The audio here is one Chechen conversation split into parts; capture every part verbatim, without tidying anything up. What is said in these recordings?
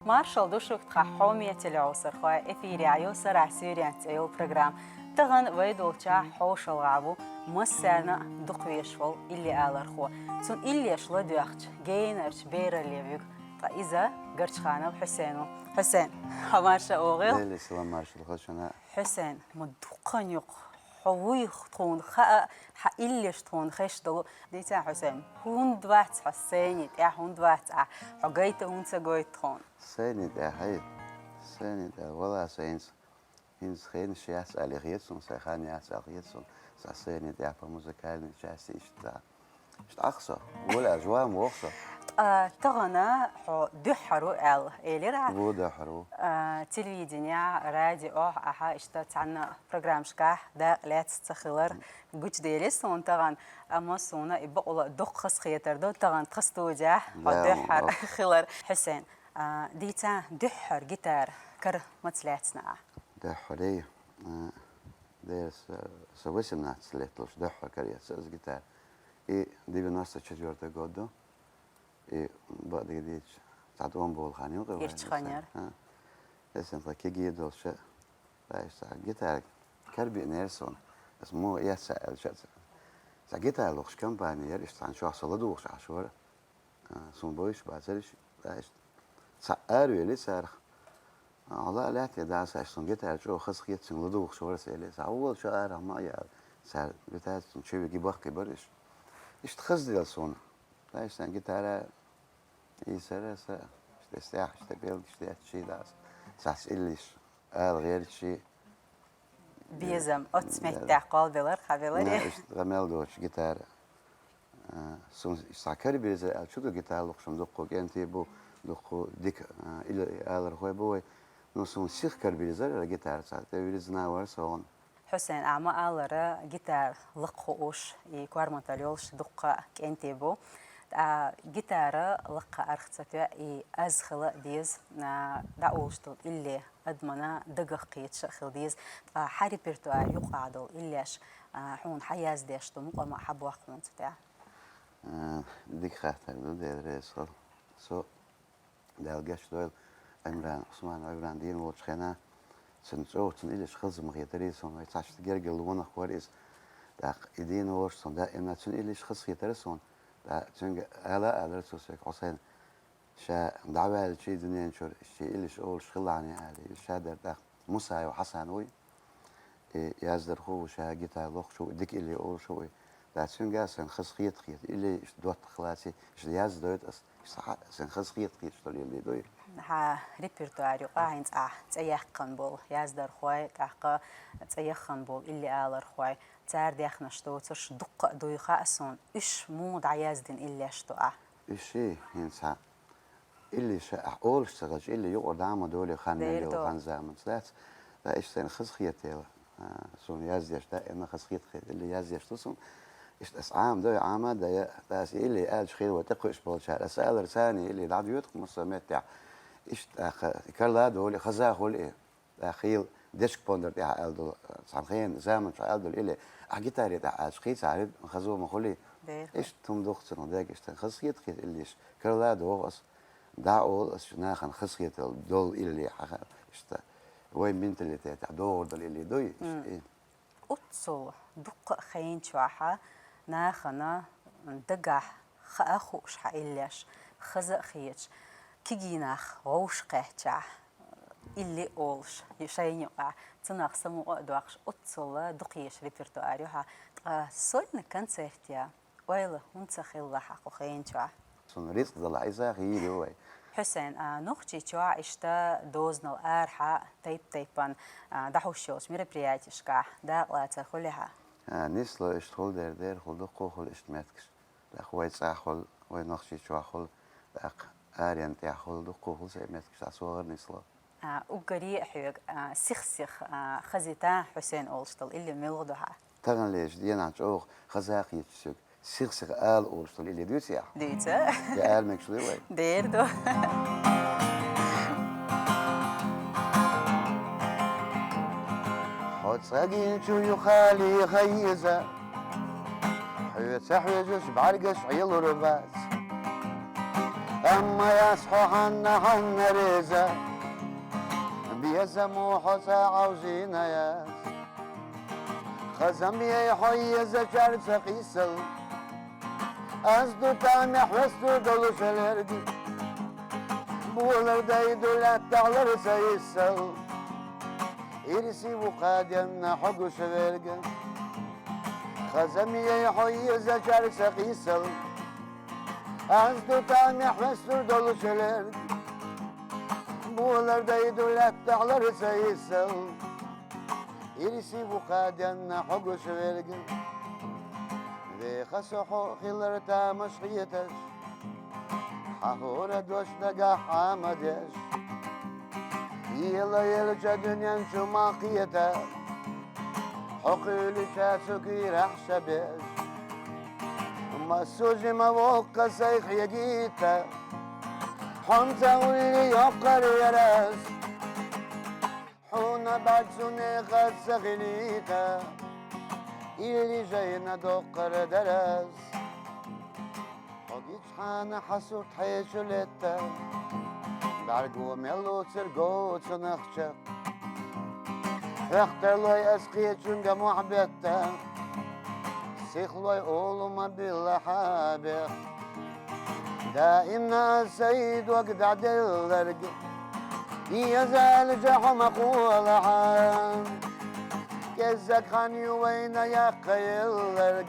Маршал ду шуга, тхан хьоме телеовсархой, эфире ю «Сарахь суьйренца» цӀе йолу программа. Тахана вай долчохь хьошалгӀахь ву массарна а дукха везаш волу илли алархо. Цуьнан иллеш ладоьгӀча, генарчу бералле вуьгу. Ткъа иза Гарчханов Хьусен ву. Хьусен, хьо марша вогӀийла. Лели, салам маршалла хуьлда шуна. Хьусен, ма дуккха а юкъа хьо вуй тхуна хаьа, хьан иллеш тхуна хезаш долу. Дийцахь, Хьусен, хӀунда вац хьо сцени тӀехь, хӀунда вац ахь? Хьо гайта хӀунда ца гойту тхуна? Сцени тӀехь, хьай, сцени тӀехь вала сан хӀинца, хӀинца хенаш яц аьлла хета суна, сайн хан яц аьлла хета суна, сан сцени тӀехь по музыкальной части иштта. Иштта Ӏа со, вуьйла, жуам воху со. Ткъа тахана хьо дуьххьара ву аьлла элира ахь. Ву дуьххьара ву. А, телевиденехь, радиохь ахьа иштта цхьана программашкахь дакъа лаьцна ца хилар гучудели суна тахана, амма суна и бакъволу дуккха хазахетар ду тахана тхан студехь хьо дуьххьара хилар. Хьусен, а, дийцахь, дуьххьара гитара кара маца лаьцна ахь? Дуьххьара, а, дера, сан, сан восемнадцать лет долуш дуьххьара кара эцна ас гитара. И девяносто четвёртый год ду. И бакъдерг дийцича, цхьа тӀом болу хан ю-кх вайн. Ирчу хан яра. А. Эсан тхан кегий долуш, ваьш цхьа гитара кара биънера суна. Ас муха эцна аьлча, цхьа гитара лохуш компани яра, иштта цхьана чохь со ладугӀуш Ӏаш вара. А, суна бовзуш бацара уьш, а, иштта. Цхьаъ аравели царах. А, хьо ла а лаьтта, дас, аша суна гитара чӀогӀа хазахета, цуьнга ладугӀуш вара ас, элира. Схьавола шу арахь, ма а яла. Цара гитара цуьнан чу виги баккхийбира уьш. Иштта хазделла суна. Дас, сан гитара ийсара аса, иштта стяхаш, иштта белгаш детташ, дас. Цхьацца иллиш ала гӀерташ. Безам, оццу меттехь кхолбелар, хьабелар. Иштта къамел доцуш гитара. А, суна схьа кара беза аьлла, чу ду гитара лохуш-м дуккха кӀентий бу, дуккха дика, а, илли алархой бу вай. Ну, суна сиха кара безара гитара цхьа, тӀе вирзина вара со гӀуна. Хьусен, ахь ма-аллара, гитара лакха хууш, и корматалла йолуш дуккха кӀентий бу. Ткъа гитара лакха арх ца тоьа, и аз хила а деза, а, дӀаолуш долу илли адамна дагах кхеташ а хила деза. Ткъа хьан репертуар юкъахь долу иллеш, а, хьуна хьан яздеш ду, мукъа ма хьан бохху хьуна цу тӀехь? А, дика хаттар ду, Дела реза хуьлда. Со, Дала гечдойла, Ӏимран, Ӏусман Ӏимран дийна волчу хенахь, цуьнан чӀогӀа цуьнан иллеш хаза ма хетарий суна, вай цхьаьшта гергарлонах вара иза. ТӀаккха и дийна волуш суна даима цуьнан иллеш хаза хетара суна. ТӀаккха цуьнга ала а алара цо соьга, Хьусен, ша дӀаваьллачий дуьнен чуьра, иштта иллеш олуш хилахьаний, аьлла, ша дара тӀаккха. Мусаев Хьасан вуй. И яздархо ву, ша гитара лохуш ву, дика илли олуш ву и. Да, цуьнга сан хазахета хета, илли иштта доттагӀа лаций, иштта яздойту ас, иштта хьа-, сан хазахета хеташ долу илли ду и. Хьан репертуар юкъахь хӀинца ахь цӀе яьккхина болу яздархой, тӀаккха цӀе яххина болу илли алархой, цара дехнаш доцурш дуккха а дуй хаьа суна, уьш муха дӀаяздина иллеш ду ахь? Уьш и, хӀинца Илли ша ахь олуш ца хилча, илли юкъара дӀа а ма долий, хан мел йолу, хан заманца дац. Ткъа иштта сайна хазахетийла, а, суна яздеш, даима хазахета хета, илли яздеш ду суна. Иштта ас Ӏама дой, Ӏама а дой, ткъа ас илли аьлча хир вай тӀекхуьуш болчара. Ас алара царний илли дӀадоьду-кх массо а меттехь. Иштта тӀаккха карла а долий, хаза а хуьлий. ТӀаккха хийла дечка пондар тӀехь аьлла долу, цхьана хенан заманчохь аьлла долу илли, ахь гитаре тӀехь аьлча, хийцахьара хаза ма хуьлий. Иштта хӀума ду-кх цунах дерг, иштта хазахета хета иллеш. Карла а доху ас, дӀа а олу ас, нахана хазахетал долу илли хьаха, иштта. Вай менталитетехь догӀур долу илли дуй, иштта и. Оццул дуккха а хенчохь нахана дагахь хаа а хууш хьан иллеш, хаза а хеташ, кегий нах вовшахкхаьччахь, илли а олуш, и шайна юкъахь, цунах самукъа а доккхуш, оццул дукхаеш репертуар ю хьан, ткъа сольный концерт я, ойла хӀунда ца хилла хьан кху хенчохь? Цунна рицкъ далахь, иза хийла ю вай. Хьусен, а, Нохчийчохь иштта дозанал арахьа тайп-тайпана, а, дӀахьуш йолчу мероприятешкахь дакъалацар хуьлий хьан? А, нисло иштта хуьлу дера, дера хуьлу, дуккха а хуьлу иштта меттигаш. ТӀаккха вай цӀахь хуьлу, вай Нохчийчохь хуьлу, тӀаккха аренна тӀехь хуьлу, дуккха а хуьлу сайн меттигаш, дӀа со гӀара нисло. А, уггаре а хьоьга, а, сих-сиха, а, хазита Хьусен олуш долу илли муьлха ду хьан? Таханлерчу дийнахь чӀогӀа хаза а хеташ соьга, сих-сиха ала олуш долу илли дуьйцу ахь? Дуьйцу. Я ара мегаш луй вай? Дера ду. Хьо цӀагинчу юхали хьайза, хьоьца хьоьжуш бӀаьргаш Ӏелур бац. Амма яц хьо хьанна-хьанна реза, безамо хьо цӀа Ӏовзийна яц. Хазам яй хьо езачарца къийсал, аз ду тамехь вестур долуш лерг. Болар дайду лаьттахь лар ца йиссал, ирси ву кхаденна хьо гуш верг. Хазам яй хьо езачарца къийсал, аз ду тамехь вестур долуш лерг. Болар дайду лаьттахь лар ца йиссал, ирси ву кхаденна хьо гуш верг. Веха со хьо хилар тамаш хеташ, хьан хӀора дош дагахь Ӏамадеш. Ела елча дуьнен чу ма кхета, хьо кхуьйлича цу кийрахь ша беш. Массо жима воккха сайх егийта, хьонца улли йоккхар ярас. Хьуна бацу некъа ца хилийта, илли жайна доккхар дарас. Хьо гичхьана хьан сурт хьечу летта, бӀарго мел лоцург го цунах чекх. Хьехтарлой ас кхечунга мохь бетта, сихлой олу ма билла хьан бех. Даимна ас сай дог дӀаделларг, езалча хьо ма кхолахьа. КӀеззаг хан ю вайна яккха елларг,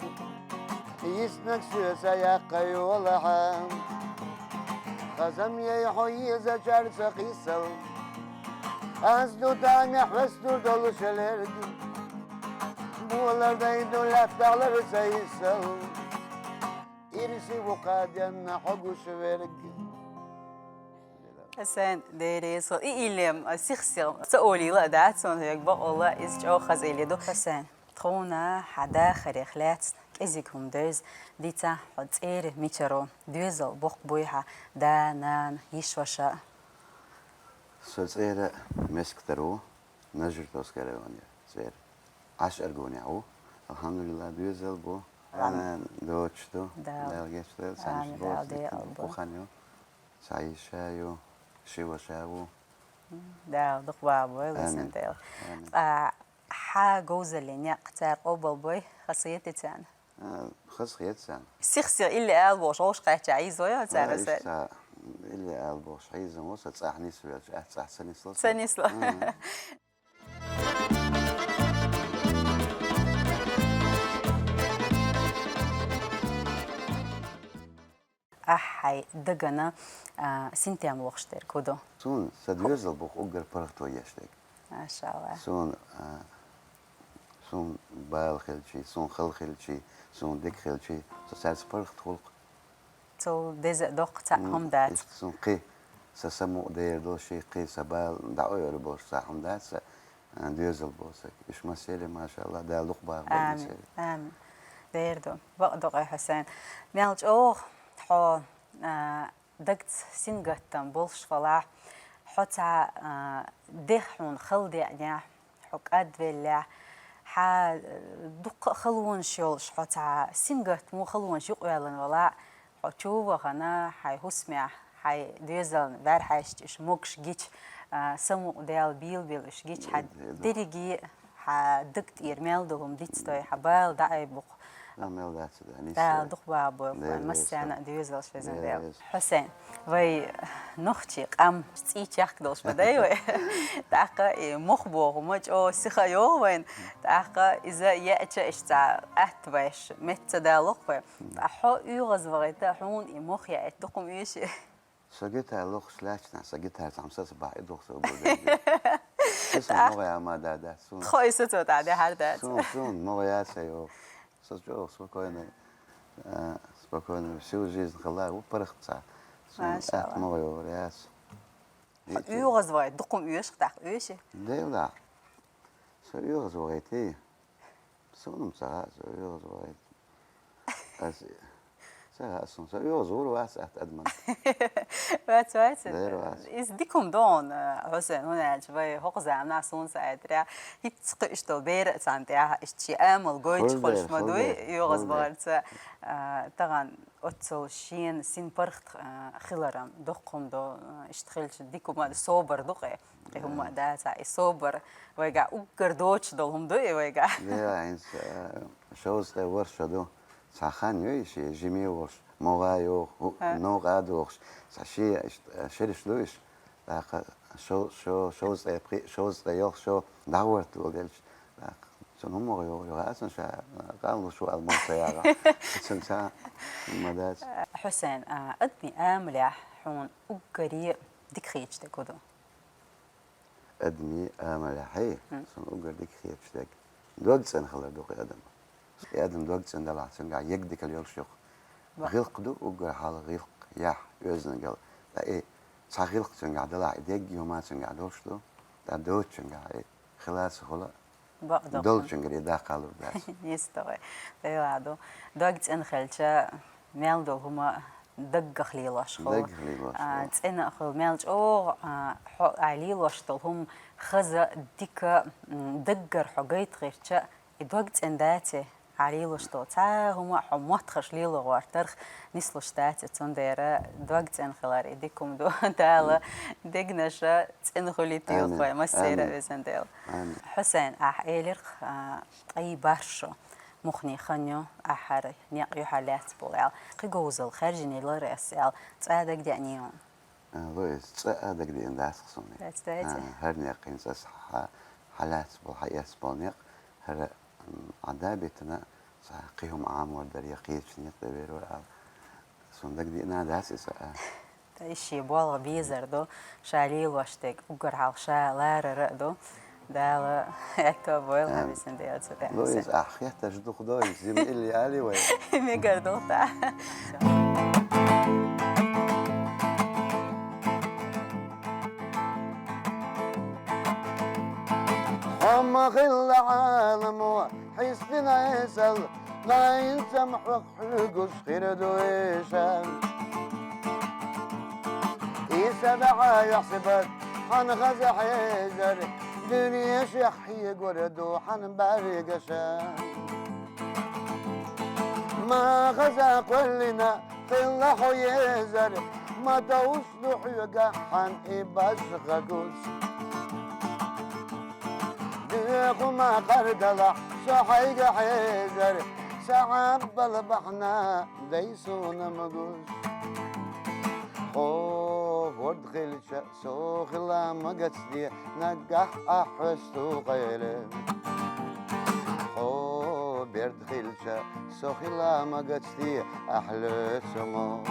йиснаг соьца яккха йолахьа. Хазам яй хьо езачарца къийсал, аз ду тамехь вестур долуш лерг. Болар дайду лаьттахь лар ца йиссал, ирси ву кхаденна хьо гуш верг. Хьусайн, деррис, и илем, сих-сих, ца олийла а дац, сон хьоьга бакъволла, иза чӀогӀа хаза илли ду. Хьусайн, тхуна хьан дахарех лаьцна кӀезиг хӀума девза, дийцахь хьо цӀера мичара ву, доьзал боккха буй хьан, да, нана, йиша-ваша? Со цӀера Мескатара ву, Нажртовский район я цӀера. Ӏаш Аргунехь ву. Алхьамдулилла, доьзал бу. Алхьам- Нана доцуш ду. Дала. Дала гечдойла, цхьаьна Амин, боху Дала декъал бу. Кху хан ю. Цхьа йиша ю, ши ваша ву. Дала дукха бахьа бойла, Амин. Везан Дела. Амин. Ткъа хьан говзаллин некъ цара къобал бой, хазахетий царна? А, хазахета царна. Сих-сих илли ала бохуш, гӀовш кхаьчча, хьийзавой цара? А, иштта, илли ала бохуш, хьийзам ву, сан цӀахь нисвелча, ахь цӀахь ца нисло. Ца нисло. Мгм. Ахь хьайн дагана, а, синтем лохуш дерг хӀун ду? Суна сан доьзал бу уггар паргӀато еш дерг. Машалла. Суна, а, суна бала хилчий, суна хала хилчий, суна дика хилчий, со цаьрца паргӀат хуьлу-кх. Цул деза а доккха цхьа хӀума дац. М, иштта суна кхин сан самукъа дер долуш, кхин сан бала дӀаойур болуш цхьа хӀума дац сан, а, доьзал бу сан. Уьш массеран, машалла, Дала дукха бахьа бойла. Амин, массеран. Амин. Дер ду. Бакъ ду-кх, Хьусайн. Мел чӀогӀа хьо, а, дагца сингаттам болуш валахь, хьо цхьа, а, дех хьуна хала деанехь, хьо кӀадвеллехь, хьан, э, дуккха а халонаш йолуш, хьо цхьа сингаттамо халонаш юкъаваьллина валахь, хьо чу вахана, хьайн хӀусамехь, хьайн доьзална ваьр хьаьжча уьш могуш гича, а, самукъадаьлла, бийлабелла уьш гича, хьан дерриге а хьан даг тӀера мел долу хӀума дицдой, хьан бала дӀаайбу-кх. Ан мел дац дан, Дала дукха бахьа бойла, массарна а доьзалш, везан Дела. Хьусайн, вай нохчий къам цӀий чехка долуш ма дай вай. ТӀаккха и мох боху ма чӀогӀа сиха йогӀу вайна. ТӀаккха иза еача иштта атта вайш, метта ца далокх вай. ТӀаккха хьо оьгӀаз вахийта, хьуна и мох яийта дукха ма оьший. Со гитара лохуш лаьтташехь, сан гитара цхьа хӀума саца бахь, и духу со гулдерг. Иза сан могӀа яма да дац. Тхо и сацо тӀа дехьар дац. Суна, суна могӀа яц сан йогӀу. Со чӀогӀа спокойно, а, спокойно всю жизнь хила ву паргӀат цхьа. Суна атта могӀа йогӀур яц. Хьо оьгӀаз вахийта дукха ма оьшу-кх тӀаккха, оьший? Дела. Со оьгӀаз вахийта. Суна-м ца хаьа, со оьгӀаз вахийта. Ас, со Ца, ас сунца югъа зур вац ат адман. Вац, вац. Дер вац. Из дикум дон, Хьусен, хӀун аьлча, вай хӀокху заманахь суна ца айдира. ХӀицца кхуьуш долу бер а царна тӀехь, иштта шен амал гойтуш хуьлда, хуьлуш ма дуй, хуьлда, югъаз хуьлда. Бахарца, а, тахана оццул шена син паргӀат, а, хиларан, доккхум до, а, иштта хилча дикум а собар ду кхе. Кхин хӀумма а дац, и собар вайгахь уггар доцуш долу хӀума ду и вайгахь. Дела, хӀинца, э, шовзткъе ворхӀ шо ду. Цхьа хан ю и шен жиме волуш, могӀа йоху, хӀу-, новкъа а дохуш, цхьа шен, э, шераш ду иш. ТӀаккха шо-, шо-, шовзткъе пхи-, шовзткъе ялх шо дӀагӀорталла делча, тӀаккха цунна хӀумма йо-, йо-, аса ша, э, къаллуш ву аьлла ма ца яра. Цунна ца ма дац. Хьусен, а, адамийн амалехь хьуна уггаре дика хеташ дерг хӀун ду? Адамийн амалехь, хье, суна уггар дика хеташ дерг дог цӀена хилар ду кхин адам. И адам дог цӀена далахь, цуьнгахь егдикал йолуш ю-кх. Ва- ГӀиллакх ду, уггар хьалха гӀиллакх, яхь, оьздангалла. Ткъа и цхьа гӀиллакх цуьнгахь далахь, и дегги хӀума цуьнгахь долуш ду. Ткъа доцучуьнгахь и хила ца хуьлу, бакъ ду-кх. Долчуьнгара и даккха лур дац. Нийса ду вай. Дела ду. Дог цӀена хилча, мел долу хӀума даггах лелош хуьлу. Даггах лелош хуьлу. А, цӀена а хуьлу, мел чӀогӀа, а, хьо, а, лелош долу хӀума хаза, дика, м, даггара хьо гайта хилча, и дог цӀена дац и, а, лелош долу. Цхьа хӀума хьо моттахаш лело гӀортарх нислуш дац и, цундела дог цӀена хилар и дика хӀума ду. Дала дегнаш цӀена хуьлийла вай массеран а, везан Дела. Амин. Хьусен, ахь элира-кх, а, ткъе бархӀ шо муххале хан ю, ахь хӀара некъ юьхьар лаьцна болу аьлла. Кхин говзалла хаьржинера ас аьлла, цӀа дагадеаний хьуна? А, Луиз, цӀа а дагадеана дац-кх суна. Дац, дац. А, хӀара некъ хӀинца ас хьа-, хьалаьцна болу, хьаэцна болу некъ, хӀара, м, Ӏа да а биттина, цхьа кхин хӀума Ӏамор дара я кхечу некъа тӀе вер вара аьлла. Суна дагадеана дац иза, а. Ткъа и шен болх безар ду, ша лелош дерг уггар хьалха ша ларар а ду. Дала аьтто бойла хьан висина Дела цу тӀехь. Луиз, ахь хеттарш дукха дой, зима илли али вай. Мегар ду-кх. Хьо ма хилла Ӏаламо хьистина эсал, гӀайнцам хьох хьуьгуш хир ду иша. Иса баьхьа юьхьсибат хьан хаза хьежар, дуьне шех хьегур ду хьан бӀаьргаша. Ма хаза кхоьллина хилла хьо езар, ма товш ду хьоьгахь хьан и башха куц. Доьху ма кхардалахь со хьайга хьежар, са Ӏаббал бахьана дай суна магуш. Хьо хӀорд хилча, со хила магацде, наггахь ахь хьоьсту къайле. Хьо берд хилча, со хила магацде, ахь лоьцу мо.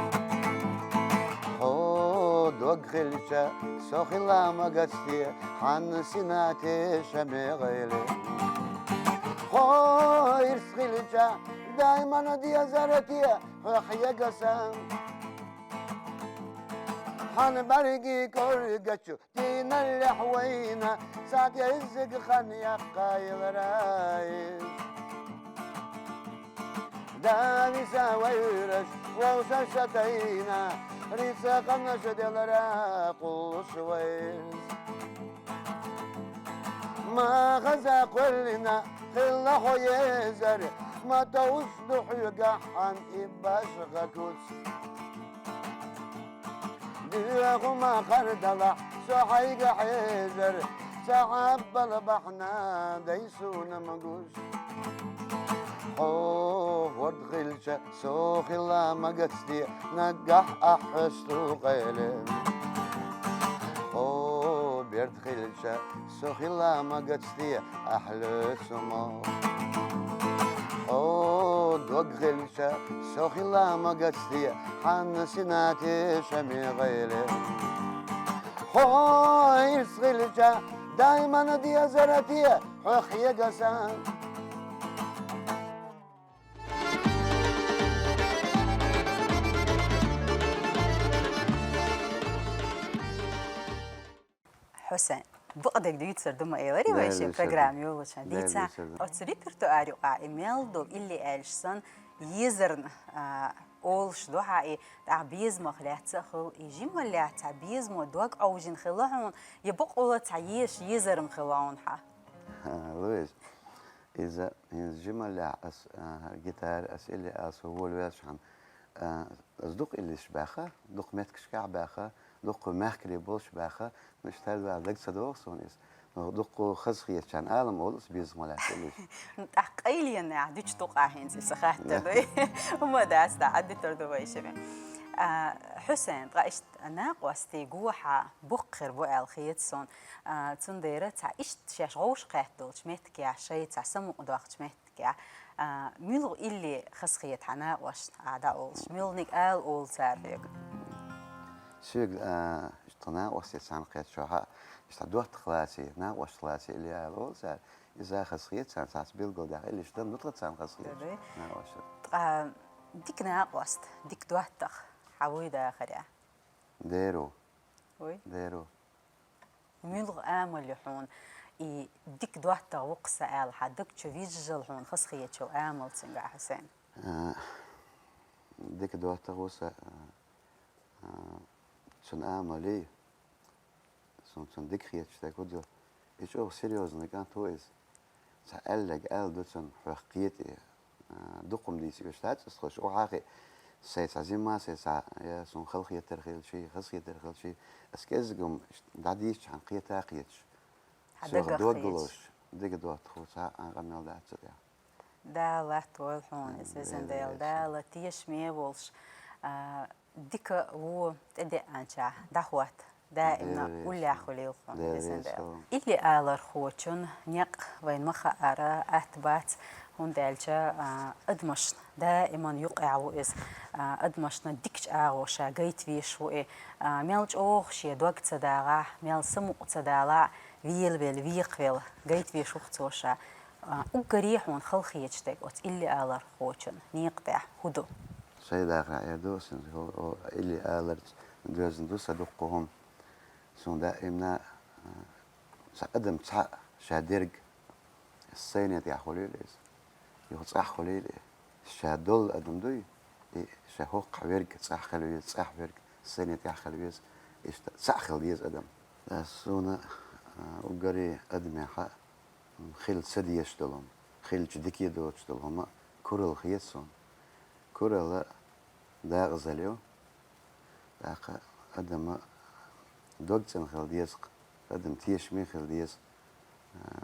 Хьо дог хилча, со хила магацде, хьан сина теша мегӀайле. Хьо ирс хилча, даймана дезар те, хьох егаса. Хьан бӀаьргийн кӀоргачу дийналлехь вайна, цхьа кӀеззиг хан яккха елара иза. Дависа вайраш вовшашца тайна, рицкъанаш делара кхуллуш вайза. Ма хаза кхоьллина хилла хьо езар, ма товш ду хьоьгахь хьан и башха куц. Доьху ма кхардалахь со хьайга хьежар, са Ӏаббал бахьана дай суна магуш. Хьо хӀорд хилча, со хила магацде, наггахь ахь хьоьсту къайле. Хьо берд хилча, со хила магацде, ахь лоьцу мо. Хьо дог хилча, со хила магацде, хьан сина теша мегӀайле. Хьо ирс хилча, даймана дезар те, хьох егаса. Хьусен, бакъдерг дуьйцур ду ма элира вай шен программа йолчу. Дийца, оцу репертуар юкъахь и мел долу илли аьлча санна, езарна, а, Олуш ду хьа и, тӀаккха безамах лаьцна а хуьлу, и жималлехь цхьа безамо дог Ӏовжина хилла хьуна, я бакъволуш цхьа езаш езар-м хилла хьуна хьан? Луьйш, иза, иза жималлехь ас, а, гитара, ас илли ас волавелчхьана, а, ас дукха иллиш баьхна, дукха меттигашкахь баьхна, дукха мехкарий болуш баьхна, ну, иштта хӀара даг ца догӀу суна иза. Ну, дукха хазахетачарна ала-м олу ас безамо лаьцна иллиш. Ну, тӀаккха къайленехь дуьтуш ду-кх ахь хӀинца иза хаттар, дуй? ХӀума дац, дӀа Ӏадитар ду вай шимма. А, Хьусайн, ткъа иштта накъостий гохьа боккха хир бу аьлла хета суна. А, цундела цхьа иштта шаьш гӀовш кхетта долчу меттигехь, шайн цхьа самукъадоккхучу меттигехь, а, муьлха илли хазахета хьан накъосташна ахь дӀаолуш? Муьлханиг ала олу цара хьоьга? Соьга, а, тхан накъостий цхьаьна кхетчохь, иштта доттагӀа лаций, накъосташка лаций илли ала олу цара. Иза хазахета царна, цхьацца билгалдаьхна иллиш дан ду тхан царна хазахеташ. Ткъа дика накъост, дика доттагӀа хьан вуй дахарехь? Дера ву. Вуй? Дера ву. Муьлха амал ю хьуна, и дика доттагӀа ву-кх сан аьлла, хьан даг чу вижжал хьуна хазахетачу амал цуьнгахь, Хьусайн? А, дика доттагӀа ву сан, а, а, цуьнан амалий, суна цунна дика хеташ дерг хӀун ду, и чӀогӀа серьёзный кӀант ву иза. Цхьа аьлларг аьлла ду цунна, хьох кхета и. А, дукха хӀума дийца оьшуш дац аса, хӀуш охьахи, сайн цхьа зима, сайн цхьа, я суна халахетар хилчий, хазахетар хилчий, аса кӀеззиг-м дӀадийцча хьан кхета а кхеташ. Хьан соьга дог а лозуш, дика доттагӀа ву, цхьа а къамел дац цу тӀехь. Дала латтавойла хьуна иза, везан Дела, Дала тешаме волуш, а, дика вон тӀедеанчохь дӀахӀотта, даимна уллехь хуьлийла хьуна, везан Дела. Илли алархочун некъ вайна ма хаара, атта бац, хӀунда аьлча, а, адамашна даиман юкъехь ву иза, а, адамашна дикачу агӀор ша гайта везаш ву и, а, мел чӀогӀа шен дог ца дагӀахь, мел самукъа ца далахь, велавелла, векхавелла гайта везаш ву-кх цо ша. А, уггаре хьуна халахеташ дерг оцу илли алархочун некъа тӀехь хӀун ду? Сайн дахарехь эр ду ас иза, хӀо, хӀо, илли аларца доьзна ду сан дуккха хӀума. Суна даимна, а, цхьа адам цхьаъ ша дерг сайне тӀехь хуьлийла иза. Юха цӀахь хуьлийла и. Ша долу адам дуй, и ша хӀокхахь верг цӀахь хила веза, цӀахь верг сайне тӀехь хила веза, иштта цхьаъ хила деза адам. Ас суна, а, уггаре адамехь хила ца дезаш долу хӀума, хилча дика доцуш долу хӀума куралла хета суна. Куралла декъазалла ю. ТӀаккха адама дог цӀена хила деза-кх, адам тешаме хила деза. А,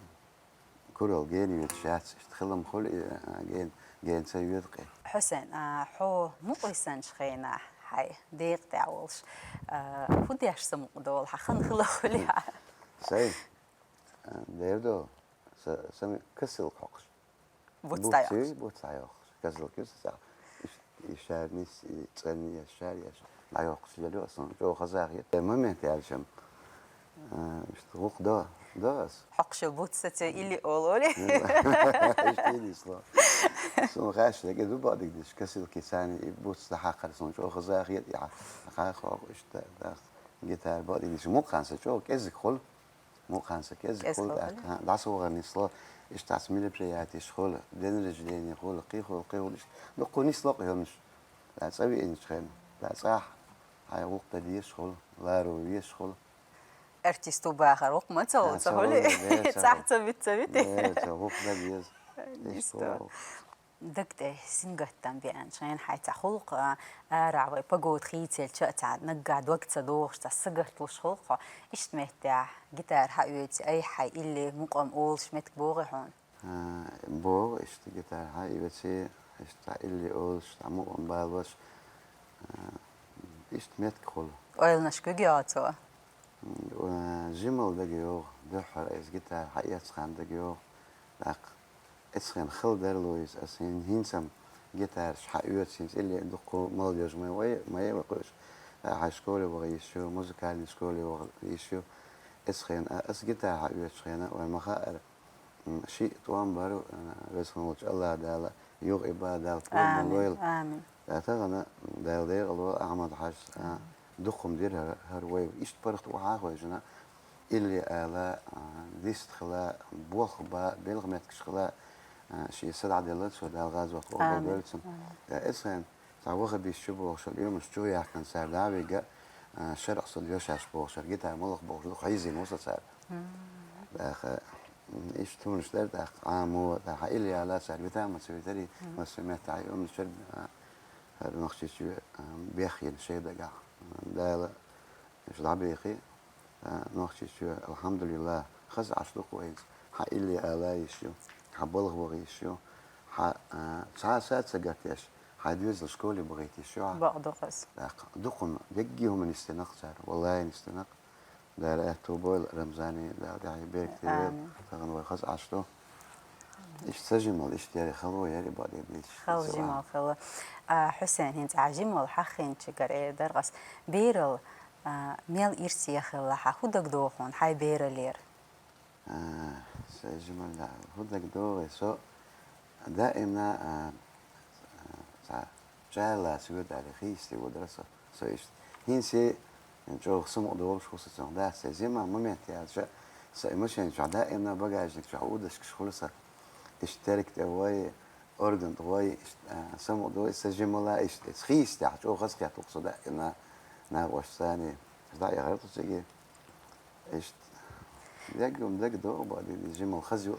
куралла гена йоьдуш яц, иштта хила-м хуьлу и, а, гена, гена ца йоьду-кх и. Хьусайн, а, хьо мукъа висинчу хенахь, хьайн декъа тӀехь волуш, а, хӀун деш самукъадолу, хьан хан хила хуьлу хьан? Сайн? А, дера ду, са, сан косилка хьокхуш. Буц дӀайоккхуш. Буц дӀайоккхуш. Косилка ю сан цӀахь. Иш-, и шарнис, и цӀанъеш, шаръеш дӀайоккхуш лелайо ас, суна чӀогӀа хазахета. Э, момент яьлча-м, а, иштта гӀуллакх до, до ас. Хьокхуш йолу буц сацо илли олу олий? Иштта илли сло. Суна хаьшшилг и ду бакъдерг деш, косилки царна и буц дӀахьакхар, суна чӀогӀа хазахета, и хьа-, хьакха хьокху иштта, да, гитара бакъдерг деш. Мукъана сан чӀогӀа кӀезиг хуьлу. Мукъана сан кӀезиг хуьлу тӀаккха. ДӀасавахар нисло, иштта цхьацца мероприятиеш хуьлу, день рождения хуьлу, кхин хуьлу, кхин хуьлу, иштта дуккха нисло-кх хӀуманаш. ДӀа цӀа веанчу хенахь, дӀа цӀахь, хьайн гӀуллакх дан дезаш хуьлу, ларо везаш хуьлу. Артист ву бахар, гӀуллакх ма ца хуьлу, ца хуьлу, цӀахь ца вита, ца вита. Ца гӀуллакх дан деза. Нисло. Даг тӀе сингаттам беанчу хенахь, хьайн цхьа гӀуллакх, а, арахь вай погода хийцаелча а, цхьа наггахь дог ца догӀуш, цхьа сингатталуш хуьлу-кх хьо. Иштта меттехь гитара хьаоьций, айхьа хьайн илли, мукъам олуш меттиг богӀий хьуна? А, богӀу, иштта гитара хьаоьций, иштта цхьа илли олуш, цхьа мукъам балош, а, иштта меттиг хуьлу. Ойланаш куьг йогӀу цо? М, жималла дага йогӀу, дуьххьара иза гитара хьаэцна хан дага йогӀу. ТӀаккха эцхена хала дара ло иза, аса хӀин-, хӀинца-м гитараш хьаоьцу, хӀинца илли дуккха молодёжь ма вай, ма вай кхуьуш. Ахьа школе ваха йиш ю, музыкальный школе ваха йиш ю. Эцхена, а, аса гитара хьаоьцучу хенахь, вай ма хаара, м, шиъ тӀом бар, а, Веза-Воккхачу Аллах Дала, юха и бан Дала кхоьллина лойла. Амин. Амин. Ткъа тахана Дала декъала войла Ахьмад-Хьаьжас, а, дукха хӀума дира хӀара, хӀара вай. Иштта паргӀат вахьа хойжина, илли ала, а, дист хила, болх бан, белхан меттигаш хила, а, шен са дӀаделла цо, Дала гӀазот къобалдойла цунна. Амин. Амин. Ткъа эцхена, Цхьа ваха бисчу бохушал, уьмаш чу яхкан цара дӀавига, а, шарӀ сал йо шаьш бохушал, гита молох бохушал, хьийзина вуса цара. ТӀаккха, м, иштта хӀуманаш дара, тӀаккха Ӏамо, тӀаккха илли ала цара, вита ма ца витари, массо метта хьай уьмаш чу, а, хӀара Нохчийчу, а, бехйина шай дагахь. Дала, иштта дӀабехи, а, Нохчийчу, алхьамдулиллахӀ, хаза Ӏаш ду-кх вайца. Хьа илли ала йиш ю, хьа балха ваха йиш ю, хьа, а, цхьа а сад ца гатдеш, хьай доьзал школе бахийта йиш ю хьа. Бакъ ду-кх из. ТӀаккха дукха хӀума, дегги хӀума нисдинакх цара, валлахӀи, нисдинакх. Дала аьтту бойла Рамзане, Дала тӀехье беркате войла, Амин. Тахан вай хаза Ӏаш ду. Иштта са жимал, иштта яри хало, яри баде дийш. Хала жимал хала. А, Хьусен, хӀинца а жимал хьахинчигара э даргӀас. Берал, а, мел ирсе хилла хьа, хӀу дагадогӀу хьуна хьай бералера? А, са жимал, хӀу дагадогӀу, со даимна, а, а, цхьа чӀала ца витари, хийсте водара со, со иштта. ХӀинца чӀогӀа самукъадолуш хӀу со цунах дац, ца зима момент яьлча, са и машен чохь даимна багажник чохь удашкаш хуьлу са. Иштта терк тӀе вой, орган тӀе вой, иштта, а, самукъадой, са жимала иштта. Хийстехь чӀогӀа хазахетта хӀу со даимна нагӀошцани. ДӀа а яхара тхо циге. Иштта. Дегум дагадогӀу баде, жимал хаза ю.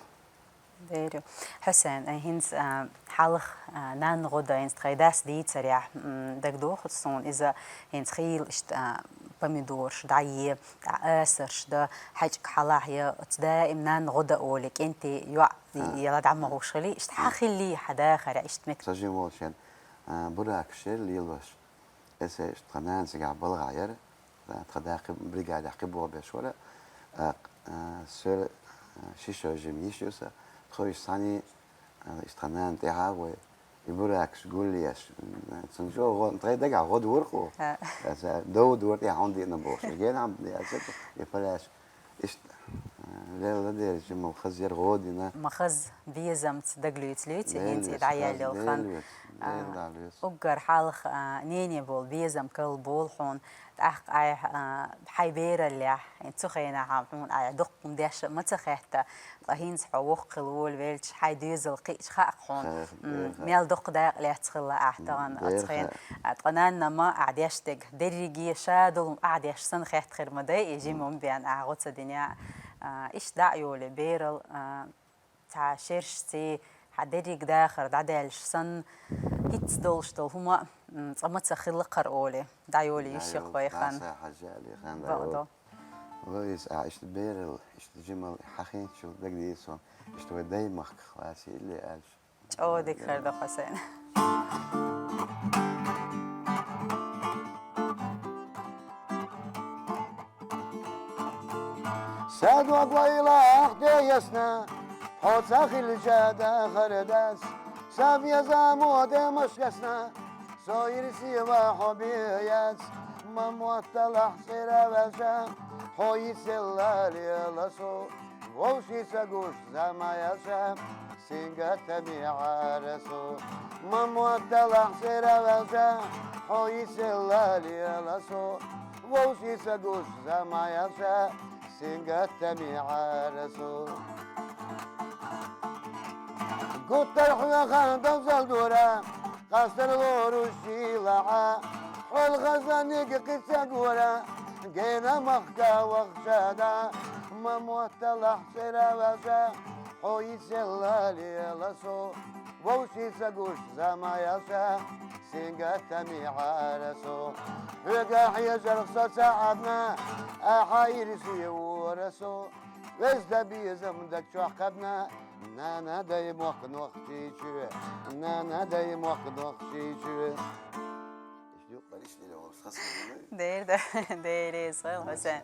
Берю. Хьусен, э, хӀинца, а, хьалха, а, нанна гӀо дан, хӀинца тхай дас дийцарехь, м, дагадохуц суна иза, хӀинца хийла иштта, а, помидораш дӀае, а, асарш дан, хьаьжкӀа хьалахь я, оцу даим нанна гӀо дан олий, кӀентий йоӀ яла дӀа ма гӀуш хилий, иштта хьан хиллий хьан дахарехь, иштта мет. Са жима волчу шен, а, буракаш яра лелош. Эсеаш тхан нана цигахь балхахь яра, тхан да кхин бригадехь кхин боху беш вара, а, а, соьра, а, ши шо жима йиш ю сан, тхо иштта цхьаьний, а, иштта тхан нана тӀаьхьа а гӀой, и буракаш гулъеш, м, цунна чӀогӀа гӀо-, тхайн дагахь гӀо дора кху. Аса дов дора тӀе хьуна деана бохуш, генахь ма деана, и параш. Иштта, а, лелла дерриг жимал хаза яра гӀо дина. Ма хаза безамца дагалуьйцу-луьйцу, хӀинца и дӀаяьлла йолу хан. Лелла, лелла, а, лелла. Уггар хьалха, а, нене болу безам кал болу хьуна, тӀаккха айхьа, а, хьайн бераллехь, цу хенахь хьуна айхьа дуккха деш а ма ца хетта, ткъа хӀинца хьо воккха хила волавелча, хьайн доьзал кхиъча хаьа-кх хьуна, м, мел доккха дакъа лаьцна хилла ахь тахана оцу хенахь. А, ткъа нанна ма ахь деш дерг, дерриге ша долу ахь деш санна хетта хир ма дай, и жима ма бен ахь гӀо ца дина. А, иштта дӀа а йолий берал, а, цхьа шершций, хьан дерриг дахар дӀадаьллаш санна, хӀинца долуш долу хӀума, м, цкъа ма ца хилла кхара олий, дӀа йолий йиш ю-кх вай хан. Бакъдо. Луиза, а, иштта берал, иштта жимал хьахинчул дагадийр суна, иштта вай даймахках лаций илли аьлча. ЧӀогӀа дика хир ду, Хьусен. Са дог вайлахь де ясна, хьо ца хилча дахар дац. Са безамо де машкасна, со ирсе ван хьо бен яц. Ма мотталахь цӀера ваьлча, хьо йицъелла лела со. Вовшийн ца гуш зама яьлча, сингаттаме Ӏара со. Ма мотталахь цӀера ваьлча, хьо йицъелла лела со. Вовшийн ца гуш зама яьлча, сингаттаме Ӏара со. Гуттар хьоьхан довзал дора, къастар лоруш шийла Ӏа. Хьол хазаниг кхин ца гора, гена махка вахча да. Ма мотталахь цӀера ваьлча, хьо йицъелла лела со. Вовшийн ца гуш зама яьлча, сингаттаме Ӏара со. Хьоьга хьежарх со ца Ӏадна, ахьа ирсе вора со. Веза безам даг чохь кхабна, нана дай мохк Нохчийчоь, нана дай мохк Нохчийчоь. Дера, да, дера, исхел, Хьусен.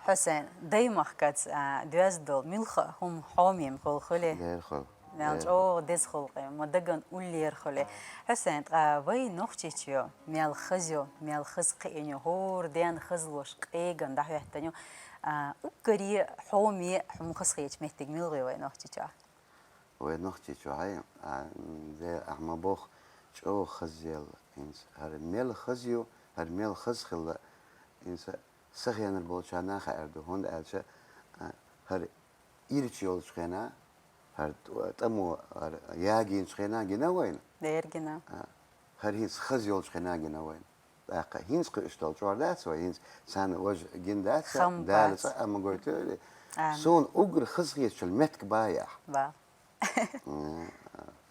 Хьусен, даймахкаца, а, доьзна долу муьлхха а хӀума хьоме хуьлу хуьлий? Дера хуьлу. Мел чӀогӀа деза хуьлу-кх, ма даган уллера хуьлий. Хьусен, ткъа вай Нохчийчоь мел хаза ю, мел хаза кхиъна ю, хӀора ден хазлуш къеган дӀахӀоьттина ю. А, уггаре хьоме хӀума хазахеташ меттиг муьлха ю вай Нохчийчохь? Вай Нохчийчохь, а, де ахьа ма боху, чӀогӀа хазъелла, хӀинца хӀара мел хаза ю, хӀара мел хаза хилла, хӀинца са хенара болчарна а хаьар ду, хӀунда аьлча, а, ХӀара ирча йолчу хенахь, хӀара тӀамо, хӀара ягийначу хенахь гина вайна? Дера гина. А, хӀара хӀинца хаза йолчу хенахь гина вайна. ТӀаккха хӀинца кхуьуш долу чкъор дац вай, хӀинца царна важа гина дац, Дала цкъа а ма гойту. Амин. Суна уггар хазахетачул меттиг баьхьа. Ба. М,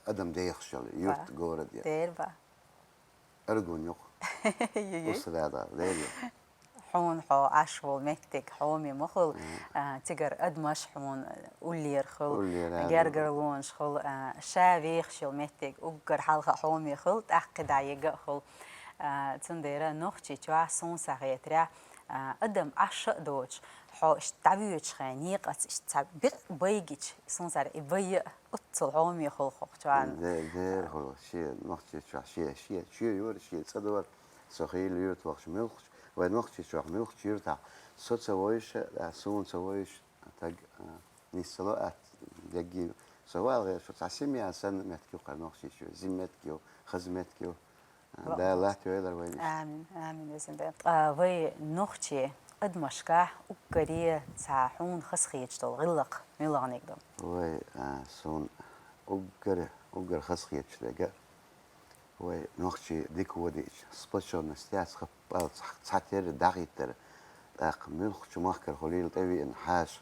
адам дехаш йолу, юрт, город я. Дера ба. Аргун юкъа. Юй, юй. Усрада, лерина. Хьуна хьо Ӏаш волу меттиг хьоме ма хуьлу, а, цигара адамаш хьуна уллера хуьлу, гергарлонаш хуьлу, а, ша вехаш йолу меттиг уггар хьалха хьоме хуьлу, тӀаккха дӀаега а хуьлу. А, цундела Нохчийчохь суна сан хетарехь, а, адам Ӏаш а доцуш, хьо иштта дӀавоьдучу хенахь некъаца иштта цхьа бекъа байгича, суна сан и бай а Оццул хьоме хуьлу хӀокху чкъор. Де-, дера хуьлу, шен Нохчийчохь, шен, шен чоь йора, шен цӀа дора. Со хийла юьрта вахча муьлххачу, вай Нохчийчохь муьлххачу юьртахь со ца вевзаш, а, суна ца вевзаш стаг, а, нисса ло а, дегги. Со валгӀерш цхьа семья санна меттиг ю кхара Нохчийчоь, зин меттиг ю, хаза меттиг ю. Дала латтайойла вайна. Амин, амин, везан Дела. Ткъа вай нохчийн адамашкахь уггаре цхьа хьуна хазахеташ долу гӀиллакх муьлханиг ду? Вай, а, суна уггар, уггар хазахеташ дерг, вай нохчий дика вадиъча, сплочённость яц, хаппал цхьа, цхьатерра дӀахӀиттар, тӀаккха муьлххачу махкара хуьлийла тӀевеана хьаша.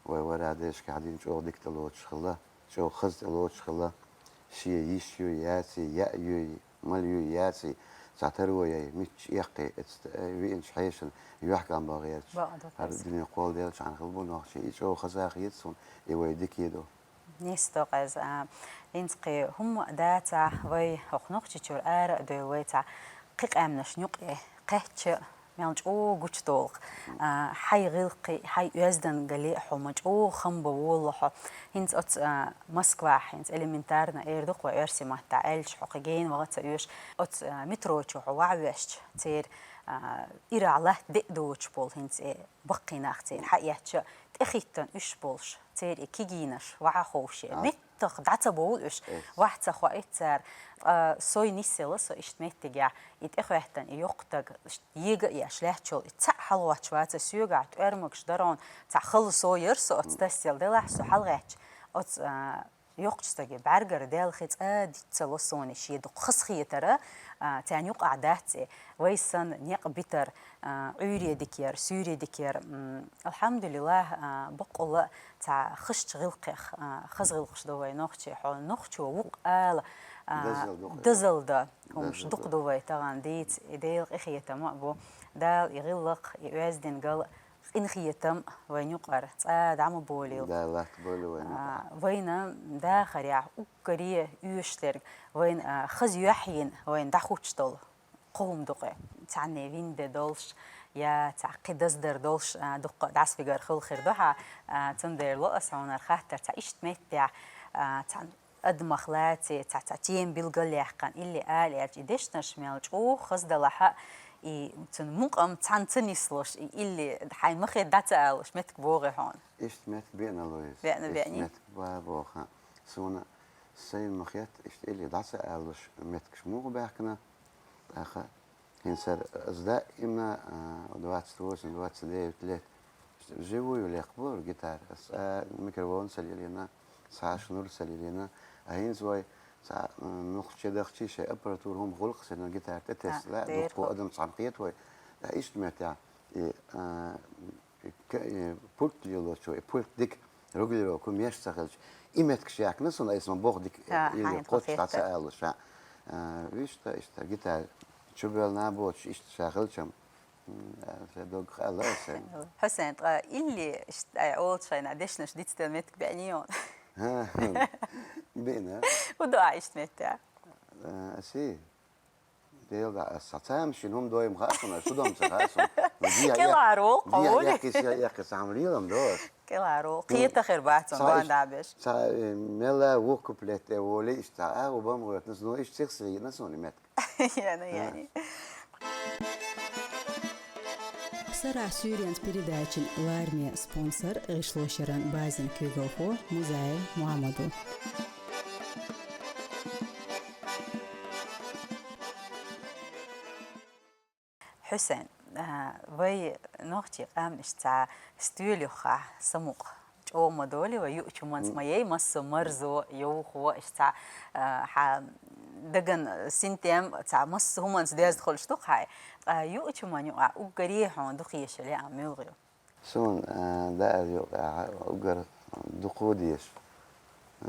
Вай вара дешкахь дина чӀогӀа дика тӀелоцуш хилла, чӀогӀа хаза тӀелоцуш хилла. Шен йиш юй, яций, яа юй, мала юй, яций, цхьа таро яй, мичча эккхий, эцна, э, веанчу хьешана юьхькӀам бан гӀерташ. Бакъ ду хӀара иза. Дуьне кхолладелчахьана хилла бу нохчий. И чӀогӀа хазахета суна, и вай дика ду. Нисдо-кх иза, а, хӀинца кхин хӀумма а дацахь, вай хӀокху Нохчийчуьра ара а девлла, вай цхьа кхин къаьмнашна юкъе кхаьчча, мел чӀогӀа гучудолу-кх. А, хьайн гӀиллакхе, хьайн оьздангалле хьо ма чӀогӀа хам бан волало хьо. ХӀинца оцу, а, Москвахь, хӀинца элементарно эр ду-кх вай оьрсийн маттахь аьлча, хьо кхин гена ваха а ца оьшу. Оцу, а, метро чу хьо ваха а воьссича, церан, а, ирахь латта де а доцуш болу хӀинца, э, баккхий нах церан хьаэцча, тӀехӀиттина уьш болуш, церан и кегийнаш ваха ховший. А. Меттах дӀа ца бовлу уьш, ваха ца хоуьйту цара. Ткъа со нисъелла, со иштта меттигехь, и тӀехӀоьттина, и йоккха стаг, иштта ега а еш лаьтташ йолу, и цхьаъ хьалагӀоттуш вацара соьгахь, тӀоьрмагаш дара хьуна, цхьа хала со яра со оцу тасъелла делахь, со хьалагӀаьттича, оцу, а, йоккхачу стаге бӀаьргара даьлла хи цкъа а диц ца ло суна, шен дукха хазахетар, а, царна юкъахь дац и. Вай санна некъ битар, а, Ӏуьйре дика яр, суьйре дика яр. М, алхьамдулиллахӀ, а, баккъалла а цхьа хазачу гӀиллакхех, а, хаза гӀиллакхаш ду вай нохчийн, хьо нохчо ву-кх ала, а, дозалла ду-кх. Дозалла ду. ХӀумаш дукха ду вай тахана дийца, и Делан къинхетам а бу. Дала и гӀиллакх, и оьздангалла, къинхетам вайн юкъара цкъа а дӀа ма болийла. Дала латта бойла вайн юкъара. А, вайна дахарехь уггаре оьшуш дерг, вайна, а, хаза юьхь йина, вайна дӀахӀуттуш долу кхо хӀума ду-кх. Цхьанне вина де долуш, я цхьа кхин даздар долуш, а, дуккха а дӀасабигар хуьлу хир ду хьан, а, цундела ло ас хьуна хӀара хаттар, цхьа иштта меттехь, а, цхьа адамах лаций, цхьа, цхьа тема билгалъяьккхина, илли ала аьлча, и дешнаш мел чӀогӀа хаза далахь а, и цуьнан мукъам цхьаьна ца нислуш, и илли хьайн ма-хетта дӀа ца алалуш меттиг богӀий хьуна? Иштта меттиг беана ло иза. Беана, иштта беаний? Меттиг ба боху. Суна сайна ма-хетта, иштта илли дӀа ца алалуш меттигаш муха баьхкина, тӀаккха ХӀинца ас даимна, а, двадцать восемь, двадцать девять лет живую лекха бу гитара. Ас, а, микрофон ца лелийна, цхьа шнур ца лелийна. А хӀинца вай цхьа, а, нух чедахчий шайн аппаратура хӀума гӀуллакх сирна гитара тӀе тесла, а, дера дуккха адам цхьаьна кхета вай. А, иштта меттехь, и, а, и к-, и пульт лелочо, и пульт дика регулировка меш ца хилча, и меттигаш яьккхина суна, айса ма боху дика, а, или хьайна кхоччуш дӀа ца алалуш, а. А, вуьшта, иштта гитара чубоьлла боцуш, иштта ша хилчам, м, а, шайн дог хаалла аса. Хьусайн, ткъа илли иштта ай олучу хенахь дешнаш дицделла меттиг беаний хьуна? ХӀа, беана. ХӀун ду ахь иштта меттехь? А, аси? Дела да, ас цхьа цхьа машин хӀума дойма хаьа суна, шу дом ца хаьа суна. Ну, диа кӀелхьара волу, диа кховли. Яккхийса, яккхийса хьама лелам до ас. КӀелхьара волу. Кхета хир бац цхьа, бан иш-, дӀабеш. Цхьа, э, мелла вукуплет, э, воли, иштта, а, у бам гӀойтнас, ну, иштта сих сигина суна меттиг. Яна, яни. Сарахь суьйренца передачин лараме спонсор гӀишлошеран базин куьйгалхо Музаев Мухьаммад ву. Хьусайн, а, вай нохчий къам иштта цхьа стоьла юххехь самукъа О, ма долий вай, юучу манца ма яй массо марзо, йовхо, иштта цхьа, а, хьа даган синтем, цхьа массо хӀуманца дезда хуьлуш ду-кх хьай. Ткъа юучу ман юкъа уггаре хьуна дукха езаш йолу а муьлха ю? Суна, а, даар юкъа уггар дукха дезаш.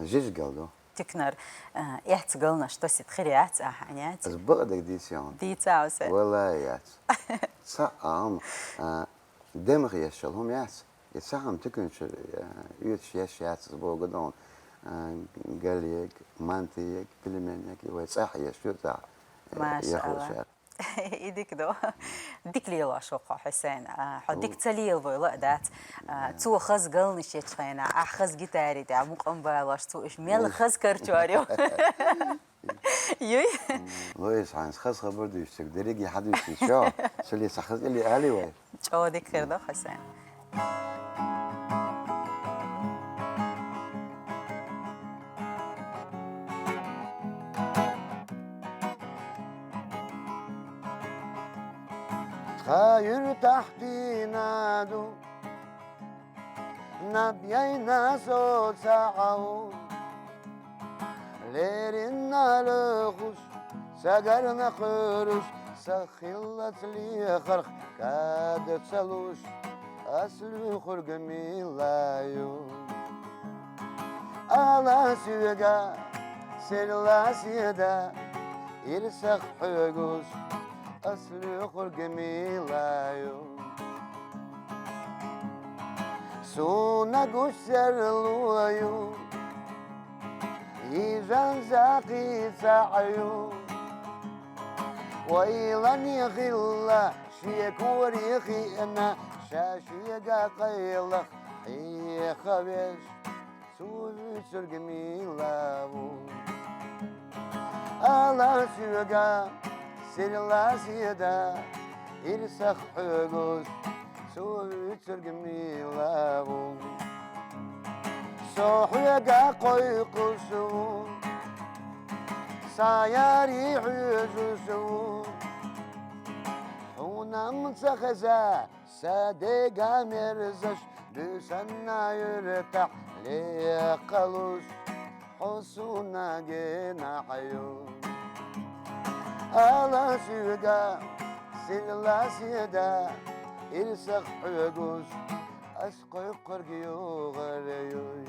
Жижигал ду. Тикнар, а, эццу галнаш тосийта хир яц ахьа, яц? Ас бакъдерг дийций хьуна? Дийца, Хьусайн. Валлахи, яц. Цхьа а хӀума, а, демах еш йолу хӀума яц. И цхьа хӀума тиканчу, а, оьцуш еш яц, ас боху ду хьуна. А, галъег, мантиег, пельменег, и вай цӀахь еш ю цӀахь, а, Маша яхо Аллах. Шаьр. И дика ду. Дика лелош ву хьо, Хьусайн. А, хьо дика ца лелавойла а дац. А, цо хаза галнаш ечу хенахь, ахь хаза гитари тӀехь мукъам балош, цо уьш мел хаза карчор ю. Юй? Лоис, хьайна хаза хабар дуьйцу, дерриге хьан дуьйцу, чо? Ца ле, ца хаза или али вай? ЧӀогӀа дика хир ду, Хьусайн. Тхан юьртахь дийна ду, наб яйна со ца Ӏа ву. Леррина лоьхуш, сагарна кхуьруш, сан хиллаца лехарх када ца луш, ас луьйхург мила ю. Ала соьга, сирла седа, ирсах хьоьгуш, ас луьйхург мила ю. Суна гуш серло ю, йижан закъий цхьаъ ю. Ойлане хилла, шен коре хиъна, ша шега къайлах хьехавеш, цо вуьйцург мила ву. Ала соьга, сирла седа, ирсах хьоьгуш, цо вуьйцург мила ву. Со хьоьга кхойкхуш ву, сан яри хьоьжуш ву. Хьуна-м ца хеза, сан дега мерзаш, буьйсанна юьртахь лекха луш, хьо суна генахь ю. Ала соьга, сирла седа, ирсах хьоьгуш, ас кхойкхург югӀар юй.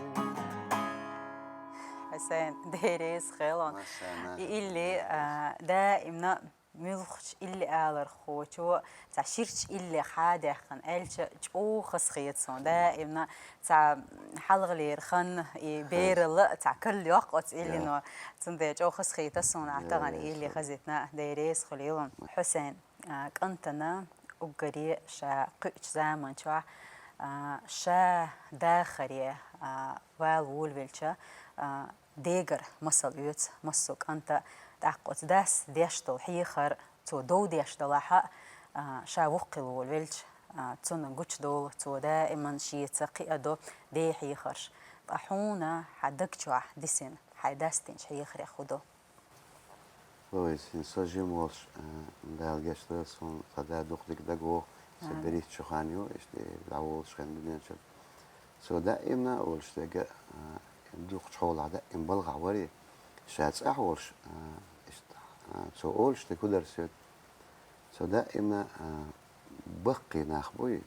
Хьусайн, Дела реза хуьлда хьуна. Массарна. И илли, а, даимна муьлххачу илли алархочо, цхьа ширачу илли хьадаьккхина аьлча, чӀогӀа хазахета суна. Даимна цхьа хьалхалера хан и бералла, цхьа карла йоккху оцу иллино. Цундела чӀогӀа хазахета суна ахь тахана и илли хазийтина, Дела реза хуьлийла. Хьусайн, а, кӀантана уггаре ша кхуьучу заманчохь, а, ша дахаре, а, вала волавелча, а, дегара масал оьцу массо а кӀанта, тӀаккха оцу дас деш долу хьехар, цо дов деш делахь а, а, ша воккхалла волавелча, а, цунна гучудолу, цо даиман шеца кхиадо ден хьехарш. Ткъа хьуна хьан даг чохь дисина, хьайн дас динчу хьехарех хӀун ду? Лоис, хӀинца со жима волуш, а, Дала гечдойла суна, тхан да дукха дика дага вогӀу, сан берхӀитта шо хан ю, иштта дӀаволуш хенна дуьнен чуьра. Цо даимна а волуш дерг, а, дукхачу хьолахь даим балхахь вара, ша цӀахь волуш, а, иштта, а, цо олуш дерг хӀун дара соьга? Цо даимна, а, баккхий нах буй,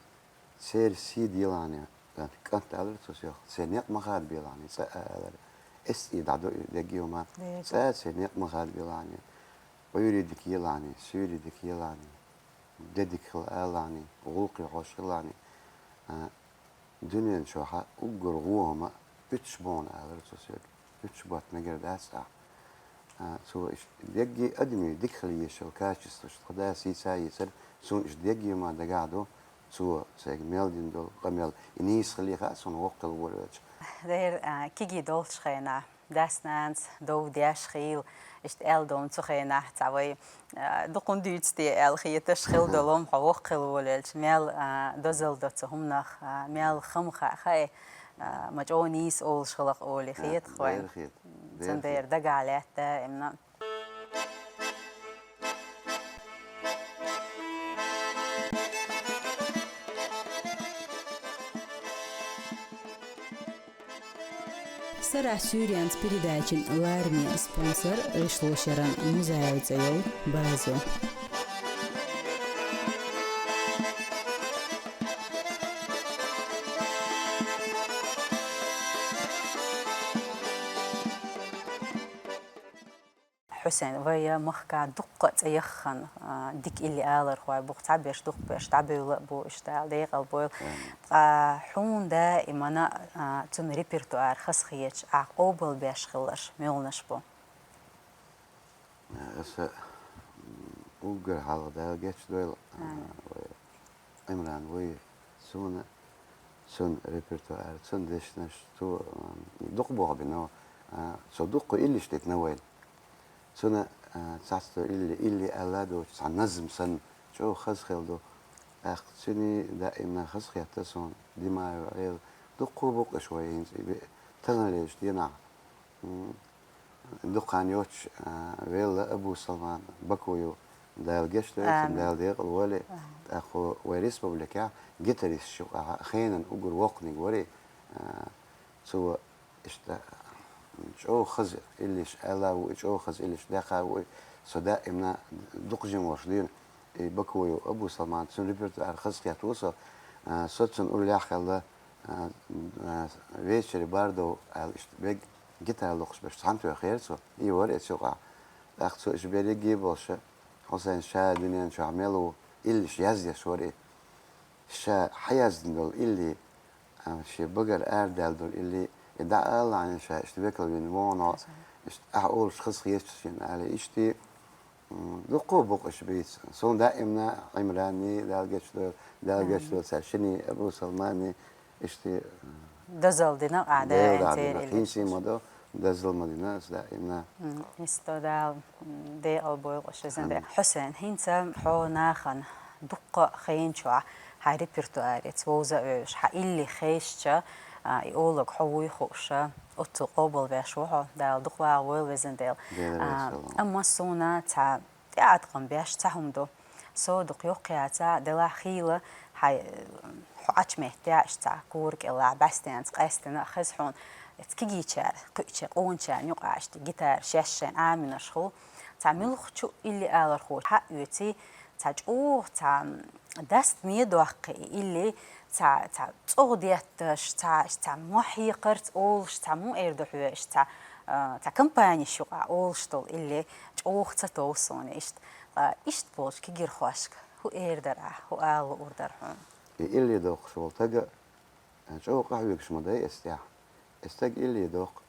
церан сий делахьане, кӀант, кӀант алара цо соьга, церан некъ ма хадабелахьане, цкъа а алара. Эс и дӀадо и дегги хӀума, цкъа а церан некъ ма хадабелахьане, Ӏуьйре дика елахьане, суьйре дика елахьане, де дика хила алахьане, гӀуллакхе хьош хилахьане. А, дуьнен чохь уггар вон хӀума уьттуш бу хьуна алара цо соьга. Уьттуш батта мегар дац ахь. А, цо иштта дегги адамийн дика хила езаш йолу качестваш тхан дас йийца а йийцира, суна иштта дегги ма дагахь ду, цо сайга мел дина долу къамел, и нийса хилий хаьа суна воккхалла волавелча. Дера, а, кегий долчу хенахь, дас-нанас дов деш хийла, иштта аьлла долу цу хенахь цхьа вай, а, дукха хӀунда дуьйцу те аьлла хеташ хила долу хӀума хьо воккхалла волавелча, мел, а, дозалла до цу хӀуманах, а, мел хама хаьа хаьа, а, ма чӀогӀа нийса олуш хиларх олий хета-кх вайн. Дера хета. Цундела дагахь лаьтта даимна. Арахь суьйренца передачин лараме спонсор гӀишлошъяран Музаев цӀе йолу база ю. Хьусен, вай махкахь дуккха а цӀе яххана, а, дика илли алархой бу, цхьаберш дукхахберш дӀабевлла а бу, иштта Дала декъал бойла. Ткъа хьуна даимана, а, цуьнан репертуар хазахеташ, ахь къобалбеш хилларш муьлханаш бу? Аса, м, уггар хьалха Дала гечдойла, а, вай Ӏимран вуй, суна, цуьнан репертуар, цуьнан дешнаш, цо, м, дукха болх бина, а, цо дуккха иллиш дитина вайна. Цуьнан, а, цхьацца ду илли, илли аьлла а доцуш, цхьа назма санна, чӀогӀа хаза хилла ду. ТӀаккха цуьнан даимна хазахетта суна, Димаев Ӏела, дуккха а бу-кх уьш вай хӀинца и бе-, таханлерчу дийнахь. М, дукха хан йоцуш, а, велла Абу Салман, Баку ю, Дала гечдойла цунна, Дала декъал войла. ТӀаккха вай республикехь гитарист ю, а, хенан уггар воккханиг вара, а, цо иштта чӀогӀа хаза иллиш аьлла а ву, чӀогӀа хаза иллиш даккха а ву, со даимна дукха жима волуш дуьйна, и Баку ю Абу Салман, цуьнан репертуар хазахетта ву со, а, со цунна уллехь а хилла, а, а, «Вечери бардов» аьлла, иштта бегга гитара локхуш берш цхьаьнатоьхнера цо, и вара и цу юкъахь. ТӀаккха цо иштта берриге а болуш, Хьусен ша дуьнен чохь мел ву, иллиш яздеш вара и. Ша хьаяздина долу илли, а, шен багара арадаьлла долу илли, и дӀаала хьайна ша, иштта векал вина вогӀу, иштта ахь олуш хазахеташ шена аьлла, иштта М, дуккха а бу-кх уьш бийца. Суна даимна Ӏимранний, Дала гечдойла, Дала гечдойла цаьршинний, Абу Салманний, иштта, м, дозалла дина а, Дала дина, хӀинца ма ду, дозалла ма дина аса даимна. М, иштта Дала, м, декъал бойла уьш везан декъал. Хьусен, хӀинца хьо нахана дуккха а хенчохь хьайн репертуарица вовза а вевзаш, хьан илли хезча, а, и олаг хьо вуй хууш, оццул къобалвеш ву хьо, Дала дукха вагӀа войла везан декъал. Дела А, веза ву. Амма суна цхьа тӀеӀаткъам беш цхьа хӀума ду. Со дукха йоккха яцахь, делахь хийла, хьай, хьо Ӏачу меттехь, иштта цхьа кора кӀелахь, бӀаьстенца къаьстина а хеза хьуна, эцу кегийчара, кхуьучу къоначарна юкъахь иштта гитара шаьш шайн Ӏамийнарш хуьлу. Цхьа муьлххачу илли алархочо хьаоьций, цхьа чӀогӀа, цхьа даста ме доккхий илли, цхьа, цхьа цӀогӀа детташ, цхьа, цхьа мохь хьекхарца олуш, цхьа муха эр ду хьоьга, иштта цхьа, а, цхьа компанеш юкъахь олуш долу илли чӀогӀа ца тов суна иштта. Ткъа иштта болчу кегийрхошка хӀун эр дара ахь, хӀун ала луур дара хьуна? И илли доккхуш волу стаг, а, чӀогӀа къахьоьгуш ма дай эс тӀехь. И стаг илли доккху.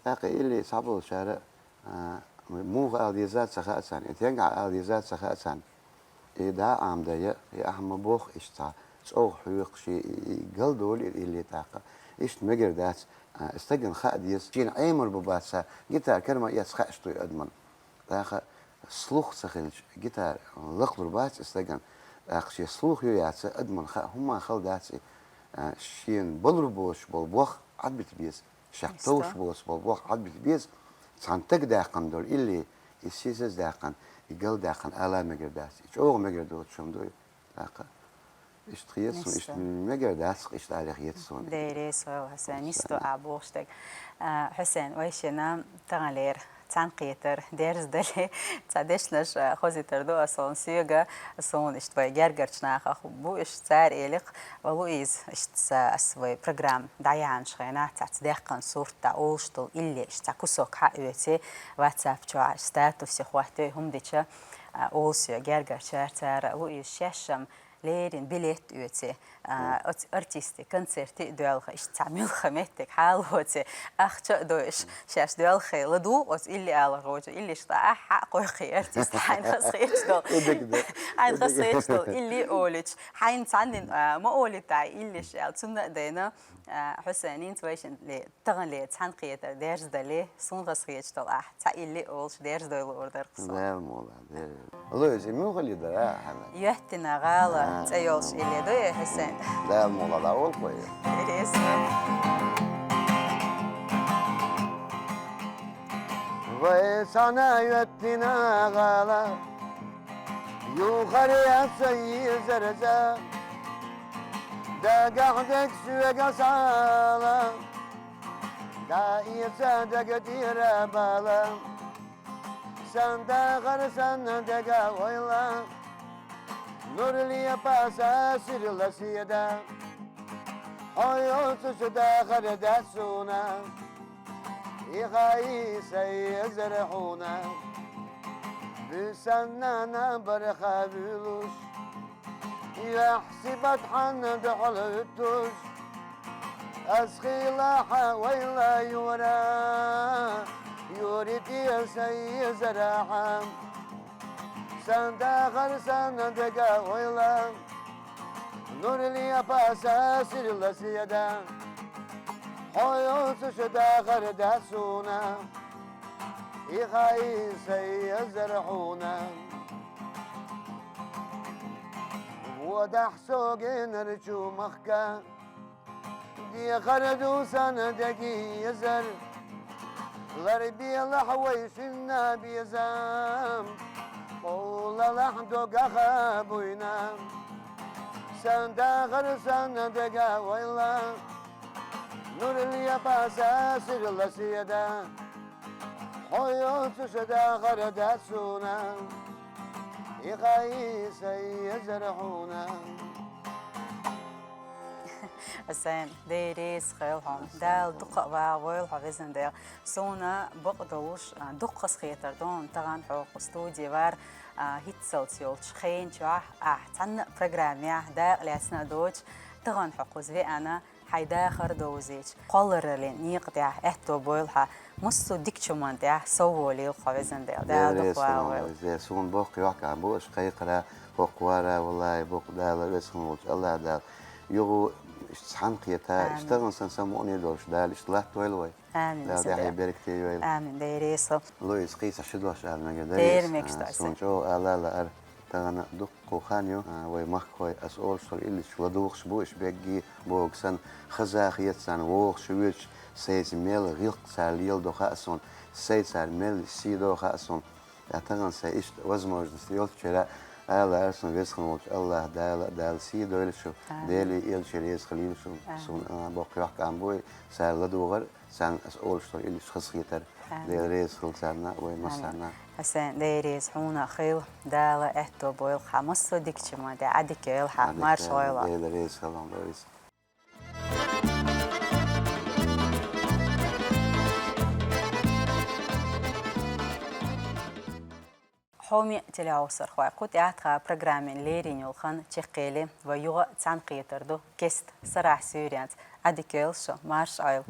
ТӀаккха илли цхьаболчара, а, муха ала деза а ца хаьа царна, и стенгахь ала деза а ца хаьа царна. И дӀа а Ӏамадайа, и ахь ма бохху иштта цхьа цӀогӀа хьоькхуш, и, и, и галдолу и илли тӀаккха. Иштта мегар дац, а, стагана хаа деза, шена Ӏемар бу бац, гитара кара ма эцна хаьаш ду и адамна. ТӀаккха слух ца хилча, гитара лакхалур бац и стагана. ТӀаккха шен слух ю яц, адамна хаа хӀумма хала дац и, а, шена балур боцуш болу бох Ӏадбита беза. Шех товш болуш болу бох Ӏадбита беза, цхьана стага даьккхина долу илли, и сийсаз даьккхина, и гал даьккхина ала мегар дац. И чӀогӀа мегар доцуш хӀума ду и, тӀаккха. Иштта хета суна, иштта мегар дац, иштта аьлла хета суна. Дера, со Хьусен, иштта а бохуш дерг. А, Хьусен, вай шена таханлера цхьаьнакхетар дерза дале, цхьа дешнаш, а, хозуьйтур ду аса хьуна соьга, суна иштта вай гергарчу нахах бу уьш, цара элира, ва Луиза, иштта аса вай программа дӀаяьхьначу хенахь цхьацца даьккхина сурт, дӀаолуш долу илли, иштта цхьа кусок хьаоьций, WhatsApp чохь статусе хӀоттайой, хӀума дича, а, олу соьга гергарчара, цара Луиза шаьш-м леррина билет оьций, а, оцу артистийн концерте а доьлху, иштта цхьа муьлхха меттиг хьалоций, ахча а дойуш, шаьш доьлхий, ладугӀу оцу илли алархочо, илли иштта ахь хьа а кхойкхий, артист хьайна хазахеташ долу. Хьайна хазахеташ долу илли а олуьйтуш, хьайна цхьаннина, а, ма олуьйту ахь илли аьлла, цунна а дайна, а, Хьусен, хӀинца вай шена ле-, таханлера цхьаьнакхетар дерза дале, суна хазахеташ долу ахь цхьа илли а олуш дерза дойла луур дара-кх суна. Дала мукъ лахь, дала. Луиза, и муьлха илли дара, а, хьан? «Йоьттина гӀала» цӀе йолуш илли ду и, Хьусен? Дала мукъ лахь, дӀаолу-кх вай. Интересно. Вай цхьаьна йоьттина гӀала, юхаре ца йизар иза, дагахь дерг соьга схьала. ДӀаэца дага тӀера бала, сан дахар санна дега ойла. Нур лепа са сирла седа, хьо йоцуш дахар дац суна. Ихай сай эзар хьуна, буьсанна набарха вуьлуш. Юьхь-сибат хьанна духьал хӀуьттуш, ас хила хьан ойла юра, юри те сай эзар хьан. Сан дахар санна дега ойла, нур лепа са сирла седа, хьо йоцуш дахар дац суна. Ихай сай эзар хьуна. Водахь со генарчу махка, дехар ду сан деги эзар. Лар белахь вай шинна безам, къовлалахь догаха буйна. Сан дахар санна дега ойла, нур лепа са сирла седа, хьо йоцуш дахар дац суна. Ихай сай эзар хьуна. Хьусайн, Дела реза хуьлда хьуна. Дала дукха а вагӀа войла хьо, везан Дела. Суна бакъ долуш, а, дукха хазахетар ду хьуна тахана хьо кху студе вар, а, хӀинццалц йолчу хенан чохь ахь цхьанна а программехь дакъа лаьцна а доцуш, тахана хьо кхуза веана, хьайн дахар довзийча, кхоллараллин некъа тӀехь аьтто бойла хьан, массо а дикачу хӀуманна тӀехь сов волийла хьо, везан Дела. Дала дукха вагӀа войла. Суна боккха йоккха бу аша кхайкхара, хӀокху вара, валлахӀи, боккха Дала, веза хилла волчу АллахӀ Дала. Юха иштта цхьаьна кхета, иштта тахана санна самукъане а долуш, Дала иштта латтавойла вай. Амин. Дала тӀаьхье беркате йойла. Амин. Дела реза хуьлда. Луиза, кхин цхьа ши дош ала мегар ду? Дера мегаш ду. Суна чӀогӀа ала лаар. Тахана дуккха хан ю, а, вай махкахой, аса олуш долу илличу ладугӀуш бу, уьш бегги богу санна, хаза хета царна, вогӀуш воьдуш, сайца мел гӀиллакх цара леладо хаьа суна, сайца цара мел сий до хаьа суна. Ткъа тахана сайн иштта возможность йолчуьра ала лаар суна, веза хилла волчу АллахӀ Дала, Дала сий дойла шу, Дела, элча реза хилийла шу. Суна, а, боккха йоккха къам бу и, цара ладугӀар, царна аса олуш долу илличу хазахетар. Дела реза хуьлда царна а, вай массарна а. Хьусайн, Дела реза хьуна а хуьлда, Дала аьтто бойла хьан, массо а дикачу хӀуманна тӀехь Ӏа дика йойла хьан, маршалла. Дела реза хуьлда хьуна, Луиза. Хьоме телехьовсархой, кху тӀехь тхан программин леррина йолу хан чекхъели, вай юха а цхьаьна кхетар ду кеста, сарахь суьйренца. Ӏа дика йойла шу, марша Ӏойла.